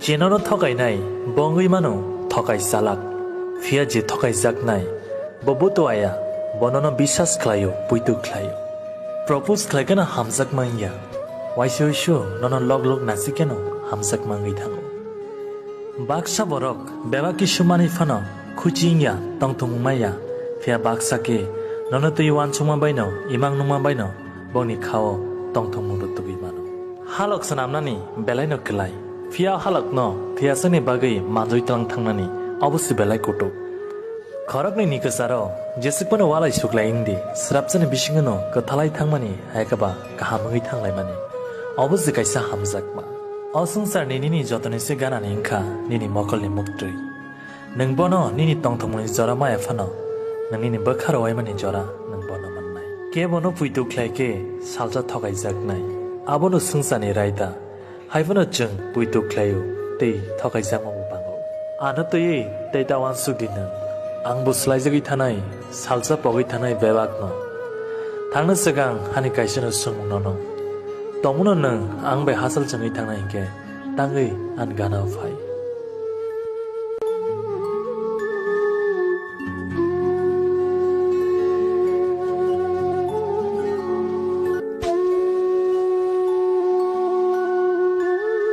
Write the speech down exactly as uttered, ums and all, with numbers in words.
Je nono thokainai, bo wngwi mano thokai chalak. Phiya je thokaijaknai, bo butuaya, bo nono biswas khlaio, puitu khlaio. Propose khlaikeno hamjakma wngya, waisa waisa nono lok lok nasikeno hamjakma wngwi thango. Baksa borok bebak kisu manwi phano khuchi wngya, tongthokmung maya, phiya baksa khe nono twi uansukma baino, imang nukma baino bongni khao tongthokmung rwtugwi mano. Halok swnamnani belaino kwlai, phiya halokno thwiyasakni bagwi manjwi tlang thangnani obo se belai kutuk. Khoroknwi ni kwcharo jeswk phano walai suklai wngdi, swrapsani bisingono kwthalai thangmani hai khe ba kaham wngwi thanglaimani, obo se kaisa hamjakma. O swngcharni nini jotoni se ganani wngkha nini mokolni muktwi. Nwng bono nini tongthokmungni jora maya phano, nwng nini bwkha rowaimani jora nwng bono mannai. Kebono puitu khlai khe salsa thokaijaknai. Abono swngcharni raida. Hai phano chwng puitu khlaio tei thokaijakmabo bango. Ano twiwi tei ta uansuk di nwng. Ang bo swlaijagwi thanai, salsa pogwi thanai bebakno. Thangna swkang hani kaisano swngmung nono. Tongmano nwng ang bai hachal chwngwi thangnai hinkhe tangwi ani ganao phai.